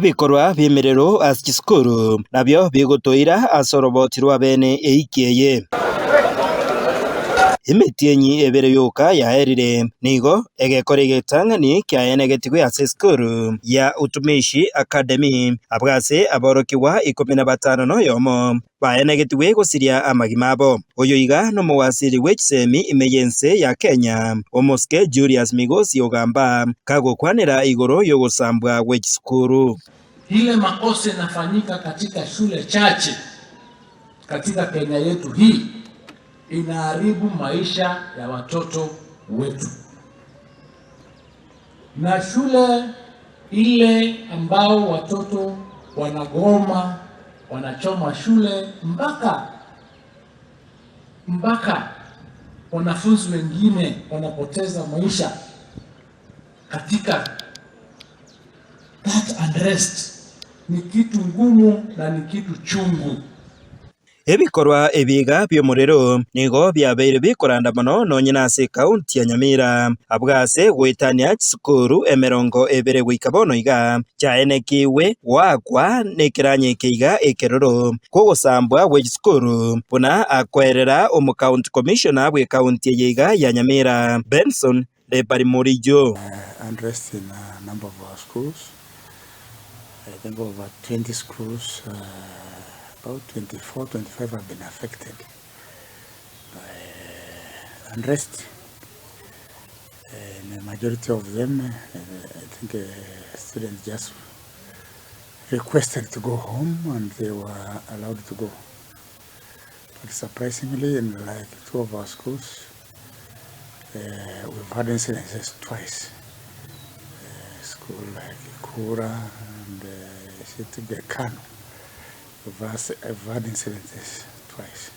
Ebikorwa bi'emerero ase chisukuru nabio bigotoira ase oroboti rw'abene eiki eye. Emetienyi ebere yoka yaerire, nigo egekora egetang'ani kiaenegetigwe ase esukuru ya Utumishi Academy, abwo ase aborokigwa ikomi na batano na oyomo baenegetigwe gosiria amagima abo. Oyo iga nomowasiri bwe chisemi ime y'ense ya Kenya, omosike Julius Migosi Ogamba, kagokwanera igoro y'ogosambwa gwe chisukuru. Ile makosa inafanyika katika shule chache katika Kenya yetu hii inaharibu maisha ya watoto wetu. Na shule ile ambao watoto wanagoma, wanachoma shule mpaka mpaka wanafunzi wengine wanapoteza maisha katika that unrest ni kitu ngumu na ni kitu chungu. Ebikorwa ebi iga bi'omorero nigo biabeire bikoranda mono nonye nase ekaunti ya Nyamira, abwo ase goetania chisukuru emerongo ebere goika bono iga chiaenekigwe goakwa nekeranya eke iga ekeroro kw'ogosambwa gwe chisukuru buna akoerera omocounty commissioner bw'ekaunti eye iga ya Nyamira Benson Lebarimorijo. Unrest in a number of our schools, I think over 20 schools, about 24, 25 have been affected by unrest. And the majority of them, I think students just requested to go home and they were allowed to go. But surprisingly, in like two of our schools, uh, we've had incidences twice. Uh, school like Kura and uh, Gekano, we've had, we've had incidences twice.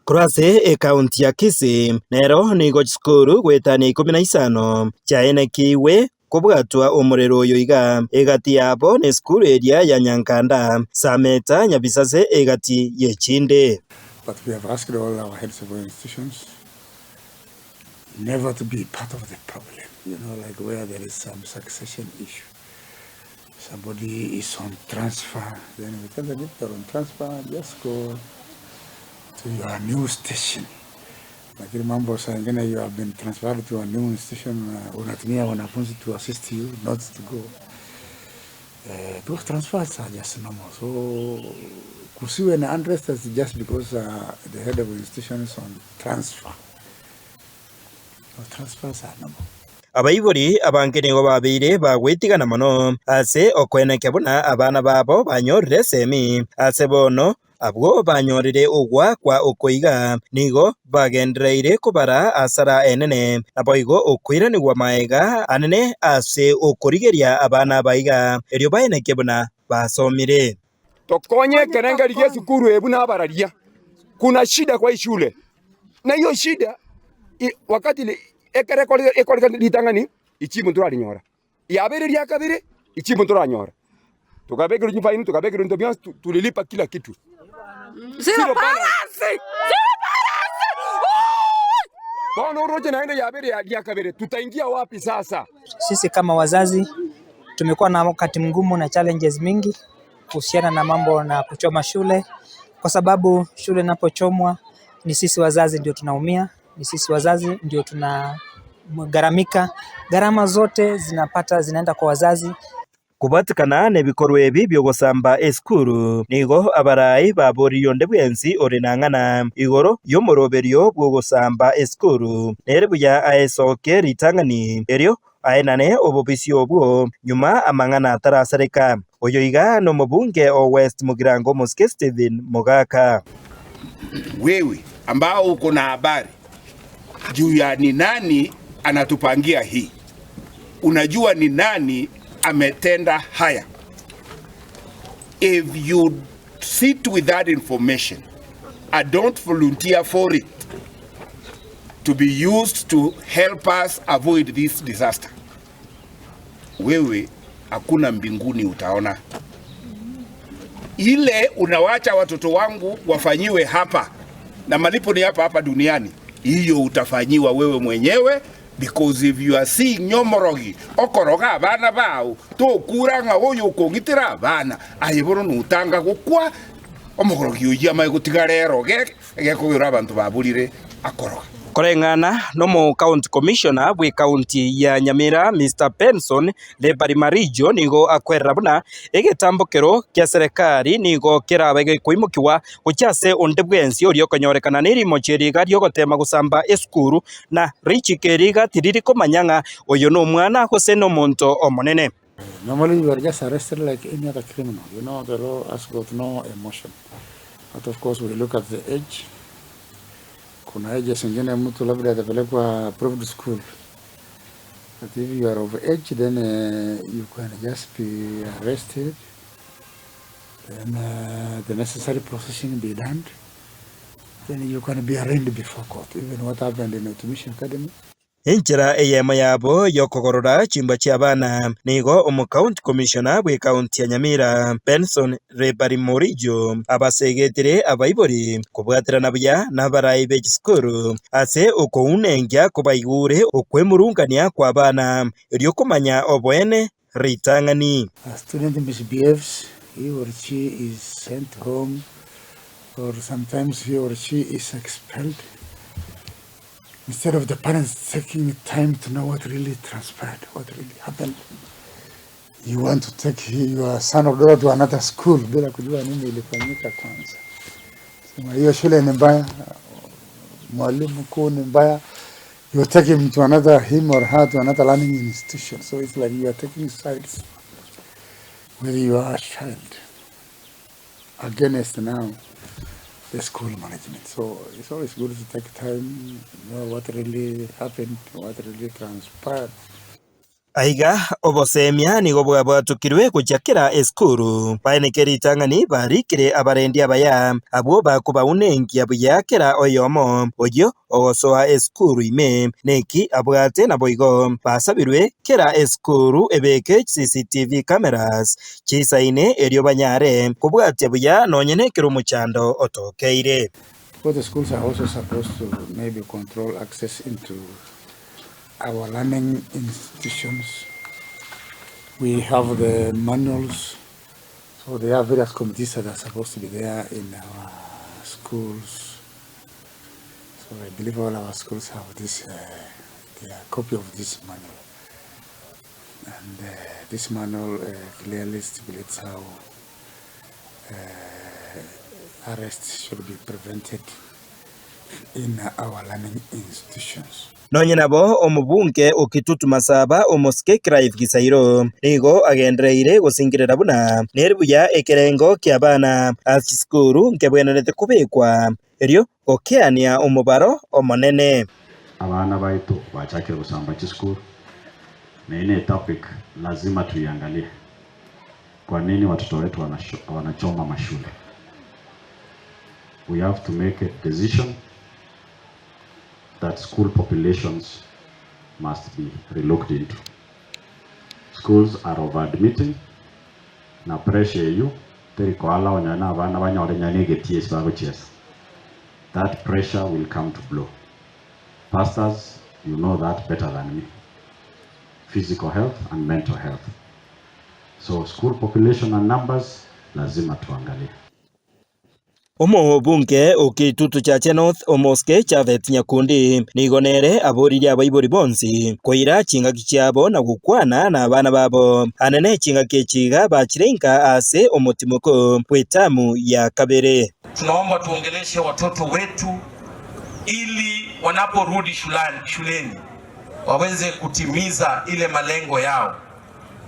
Korwa ase ekaunti ya Kisii nero nigo chisukuru goetania ikomi na isano chiaenekigwe kobwatwa omorero oyo iga, egati yabo nesukuru eria ya Nyankanda, Sameta, Nyabisase egati y'echinde. But we have asked all our heads of institutions never to be part of the problem, you know, like where there is some succession issue. Somebody is on transfer, then we tell them if they're on transfer, just go to your new station. Lakini mambo saa ingine you have been transferred to a new institution, unatumia wanafunzi to assist you, not to go. Because transfers are just normal. So kusiwe na unrest just because the head of institution is on transfer. No, transfers are normal. Abaibori abange nigo babeire bagwetigana mono ase okoenekia buna abana babo banyorire esemi ase bono abwo banyorire ogoakwa okoiga nigo bagendereire kobara asara enene naboigo okoiranigwa maega anene ase okorigeria abana aba iga erio baenekie buna basomire. Tokonye ekerengerio gi'esukuru eye buna abararia. Kuna shida kwa ishule, na hiyo shida wakati ekero ekoreka ritang'ani ichibu ntorarinyora, yabeire ria kabere ichibu ntoranyora. Tokabekerwa chifaini, tokabekerwa ebinto bionsi, tulilipa kila kitu. Zero balance! Zero balance! Bono oroche naende yabeire ria kabere, tutaingia wapi sasa? Sisi kama wazazi tumekuwa na wakati mgumu na challenges mingi kuhusiana na mambo na kuchoma shule, kwa sababu shule inapochomwa ni sisi wazazi ndio tunaumia, ni sisi wazazi ndio tunagharamika, gharama zote zinapata zinaenda kwa wazazi. Kobwatekana nebikorwa ebi bi'ogosamba esukuru, nigo abarai baboririe onde bwensi ore nang'ana igoro y'omoroberio bw'ogosamba esukuru, nere buya aesoke ritang'ani erio aenane obobisi obwo nyuma amang'ana atarasareka. Oyo iga nomobunge o West Mugirango omosike Stephen Mogaka. Wewe ambao uko na habari juu ya ni nani anatupangia hii, unajua ni nani ametenda haya. If you sit with that information and don't volunteer for it to be used to help us avoid this disaster, wewe hakuna mbinguni utaona. Ile unawacha watoto wangu wafanyiwe hapa na malipo ni hapa hapa duniani, hiyo utafanyiwa wewe mwenyewe Because if you are seeing omorogi okoroga abana bao, tokura ng'a oyo okong'itera abana, aye bono notanga gokwa, omorogi oyio amaye gotiga reroge, egekogera abanto baborire akoroga. Koreng'ana nomo county commissioner bwe county ya Nyamira Mister Benson Lebari Marijo nigo akwerera buna egetambokero kia serekari nigo kerabe gekoimokigwa gochia ase onde bwensi oria okonyorekana nerimocho eri iga riogotema gosamba esukuru na richiko eri iga tiriri komanya ng'a oyo nomwana gose nomonto omonene. Normally you are just arrested like any other criminal, you know the law has got no emotion but of course we look at the age, kuna ages ingine mtu labda atapelekwa approved school but if you are of age then you can just be arrested then the necessary processing be done then you can be arraigned before court even what happened in Utumishi Academy. Enchera eyemo yabo y'okogorora chimbwa chi'abana nigo omocounty commissioner bw'ecounty ya Nyamira Benson Rebari Morijo abasegetire abaibori kobwaterana buya nabarai be chisukuru ase okounengia kobaigure okwemurungania kw'abana erio komanya oboene ritang'ani. A student misbehaves, he or she is sent home or sometimes he or she is expelled instead of the parents taking time to know what really transpired, what really happened. You want to take your son or daughter to another school bila kujua nini ilifanyika kwanza. Sema hiyo shule ni mbaya, mwalimu mkuu ni mbaya. You take him to another, him or her to another learning institution. So it's like you are taking sides with your child against now the school management. So it's always good to take time, know what really happened, what really transpired. Aiga obosemia nigo bwabwatokirwe gochia kera esukuru, baeneke ritang'ani barikire abarendi abaya, abwo bakobaunenkia buya kera oyomo oyio ogosoa esukuru ime neki abwate naboigo basabirwe kera esukuru ebeke CCTV cameras chisaine erio banyare kobwatia buya nonye nekero omochando otokeire. Because the schools are also supposed to maybe control access into our learning institutions. We have the manuals, so there are various committees that are supposed to be there in our schools. So I believe all our schools have this, their copy of this manual. And this manual clearly stipulates how arrests should be prevented in our learning institutions. Nonye nabo omobunge o Kitutu Masaba omosike Clive Gisairo nigo agendereire gosingerera buna nere buya ekerengo ki'abana ase chisukuru nkebwenerete kobekwa erio gokeania omobaro omonene. Abana baito bachakire gosamba chisukuru, na ine topic lazima tuiangalie. Kwa nini watoto wetu wanachoma mashule? We have to make a decision that school populations must be relooked into. Schools are over-admitting, na pressure eyu teri koala onye na abana banyore nyane egetie ase bagochiesa. That pressure will come to blow. Pastors, you know that better than me. Physical health and mental health. So school population and numbers lazima tuangalie. Omobunge o Kitutu Chache North Omosike Japhet Nyakundi nigo nere aboririe abaibori bonsi koira chingaki chiabo na gokwana na abana babo anene chingaki echi iga bachire inka ase omotimoko bw'etamu ya kabere. Tunaomba tuongeleshe watoto wetu ili wanaporudi shuleni waweze kutimiza ile malengo yao,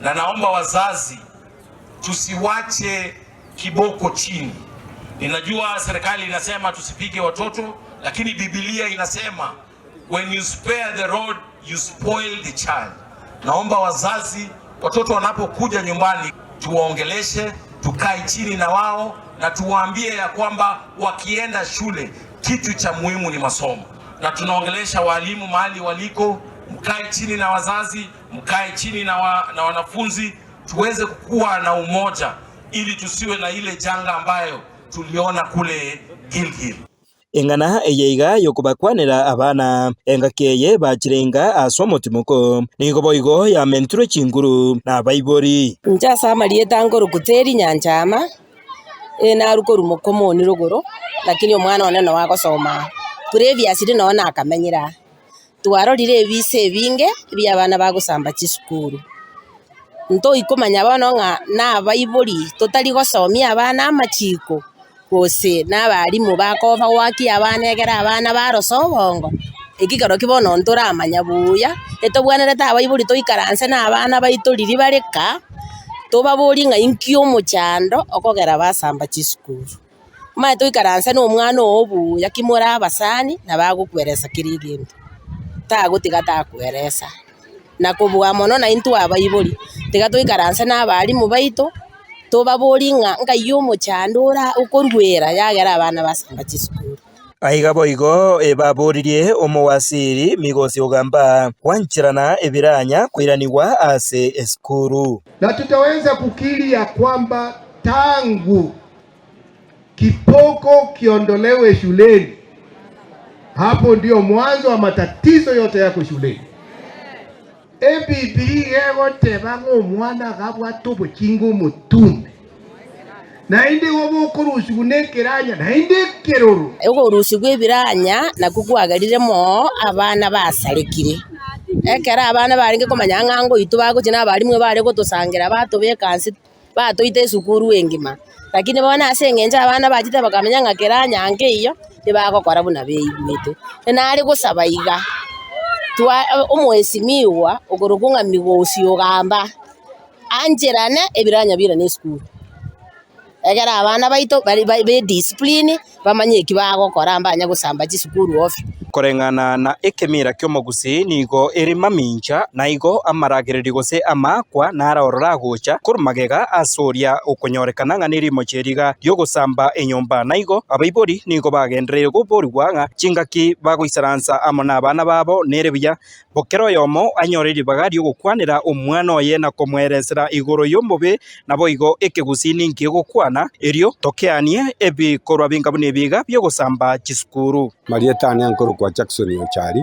na naomba wazazi tusiwache kiboko chini. Ninajua serikali inasema tusipige watoto, lakini Biblia inasema when you spare the rod you spoil the child. Naomba wazazi, watoto wanapokuja nyumbani tuwaongeleshe, tukae chini na wao na tuwaambie ya kwamba wakienda shule kitu cha muhimu ni masomo. Na tunaongelesha walimu mahali waliko, mkae chini na wazazi, mkae chini na wanafunzi, tuweze kukua na umoja ili tusiwe na ile janga ambayo tuliona kule Gilgil. Eng'ana eye iga y'okobakwanera abana, engaki eye bachire inga ase omotimoko, nigo boigo yamentirwe chinguru nabaibori. Inche ase amarieta nkorokwa Teri Nyanchama, ee narwa korwa Mokomoni rogoro, lakini omwana one noo agosoma aa. Previously noo nakamenyire aa. Twarorire ebisa ebinge ebia abana bagosamba chisukuru. Ntoikomanya bono ng'a nabaibori totari gosomia abana amachiko, gose nabalimu bakoba goakia abana ekero abana barosa obongo, eki kero ki bono ntoramanya buya, etobwenerete abaibori toikaranse na abana baito riria bare ka, tobaborie ng'a inki omochando okogera basamba chisukuru. Omanye toikaranse na omwana oo buya ki more abasani, nabo agokweresa kera egento, tagotiga takweresa. Na kobua mono naintwe abaibori, tiga toikaranse na abalimu baito, tobaborie ng'a nkai omochando ora okoruera yagera abana basamba chisukuru. Aiga boigo ebaboririe omowasiri Migosi Ogamba gwancherana ebiranya koiranigwa ase esukuru. Na tutaweza kukiri ya kwamba tangu kipoko kiondolewe shuleni, hapo ndio mwanzo wa matatizo yote yako shuleni. Ebibiri iga egoteba ng'a omwana agabwate obokinga omotume, naende igo bokorusigwa nekeranya, naende ekeroro. Okorusigwa ebiranya nakwo kwagerire moo abana basarekire. Ekero abana barenge komanya ng'a ngoitwa bagochia na abalimu ebare gotosangera batobeka nse batoita esukuru engima. Lakini bono ase eng'encho abana bachete bakamenya ng'a keranya nkeiyo, tibagokora buna beigwete. Nare gosaba iga, twa omwesimigwa okorokwa ng'a Migosi Ogamba, ancherane ebiranya birane esukuru. Ekero abana baito bare be discipline, bamanye eki bagokora mbanye gosamba chisukuru ofio. Koreng'ana na ekemira ki'omogusii nigo ere mamincha, na igo amaragererio gose amaakwa naro ororo agocha korwa magega ase oria okonyorekana ng'a nerimocho eriga ri'ogosamba enyomba. Na igo abaibori nigo bagendereire koborigwa ng'a chingaki bagoisaransa amo nabana babo nere buya Kera oyomo anyore ribaga ri'ogokwanera omwana oye na komoeresera igoro y'omobe, naboigo ekegusii ninki egokwana, erio tokeanie ebikorwa binga buna ebiiga bi'ogosamba chisukuru. Marieta ane nkorokwa Jackson Ochari,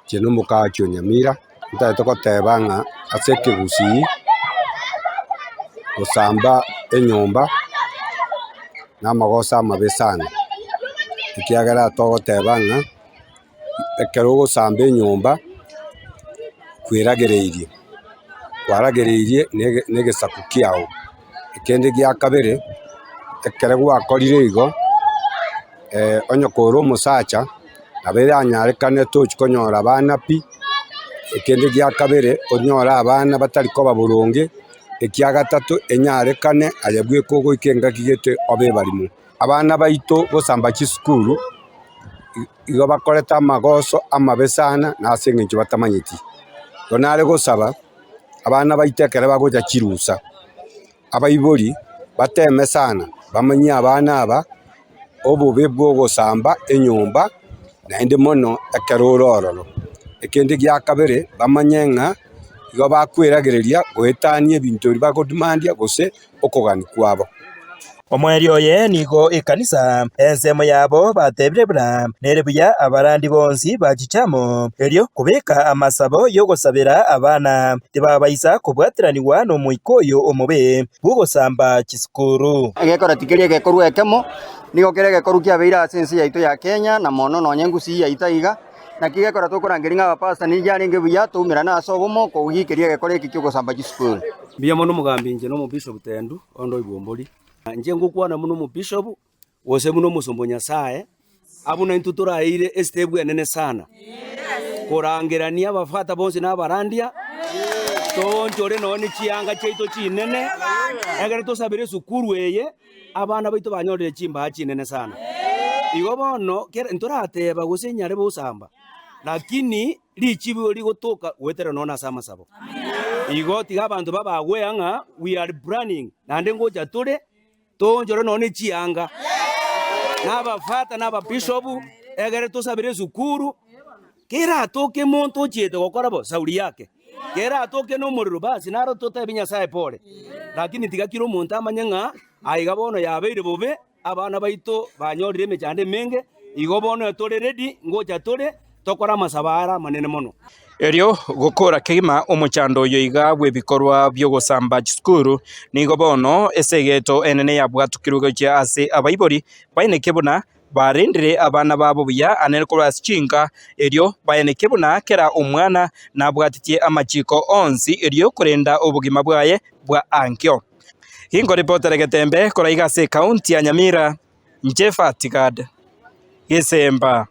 inche nomokaachi o Nyamira, ntagete goteba ng'a ase ekegusii, gosamba enyomba namagoso amabe sana, ekiagera togoteba ng'a. Ekero ogosamba enyomba kweragereirie, kwaragereirie na egesaku kiao. Ekende gia kabere, ekero gwakorire igo, onye kore omosacha, nabo eranyarekane tochi konyora abana pi, ekende gia kabere onyore abana batari koba boronge, ekia gatato enyarekane aye bweka ogoika engaki gete obe ebarimo. Abana baito gosamba chisukuru igo bakorete amagoso amabe sana na ase eng'encho batamanyeti. Igo nare gosaba abana baito ekero bagocha chirusa, abaibori bateme sana bamanyie abana aba obobe bwa ogosamba enyomba naende mono ekero ore ororo. Ekende gia kabere bamanye ng'a igo bakweragereria goetania ebinto ebi bagodemandia gose okogania kwabo. Omoerio oye nigo ekanisa ensemo yabo batebire buna nere buya abarandi bonsi bachiche amo, erio kobeka amasabo y'ogosabera abana tibabaisa kobwatiranigwa n'omoika oyo omobe bw'ogosamba chisukuru. Egekora tikeri egekorwa ekemo, nigo kere egekorwa kiabeire ase ense yaito ya Kenya, na mono nonya engusii yaito aiga. Naki gekora tokorangeria ng'a abapastor nigo arenge buya toumerane ase obomo kogiikeria egekora eke ki'ogosamba chisukuru. Mbuya mono omogambi inche na omobishop Tendu onde oibwa-ombori. Inche ngokwana buna omobishop gose buna omosomba o Nyasaye, abwo naintwe toraeire estep enene sana, korangerania abafata bonsi na abarandia, toonchore nonye ne chianga chiaito chinene, ekero tosabere esukuru eye, abana baito banyorire chimbaa chinene sana. Igo bono, kera ntorateba gose nyare bosamba, lakini richibu rigotoka goetera nonya ase amasabo. Igo tiga abanto babagwea ng'a we are planning, naende ngocha tore toonchore nonya ne chianga, na abafata na ababishop, egere tosabere esukuru, keratoke monto ochiete gokora bo sauri yake, keratoke na omorero basi naro totebi Nyasaye pole, lakini tiga kera omonto amanye ng'a aiga bono yabeire bobe. Abana baito banyorire emechando emenge, igo bono tore ready ngocha tore tokore amasabo are amanene mono. Erio gokora kegima omochando oyo iga bw'ebikorwa bi'ogosamba chisukuru, nigo bono esegeto enene yabwatukirwe gochia ase abaibori baineke buna barendire abana babo buya ane korwa ase chinka, erio baeneke buna kera omwana nabwatetie amachiko onsi erio korenda obogima bwaye bwa ankio. Ginkoripotera egetembe korwa iga ase ekaunti ya Nyamira, inche Fatigad Gesemba.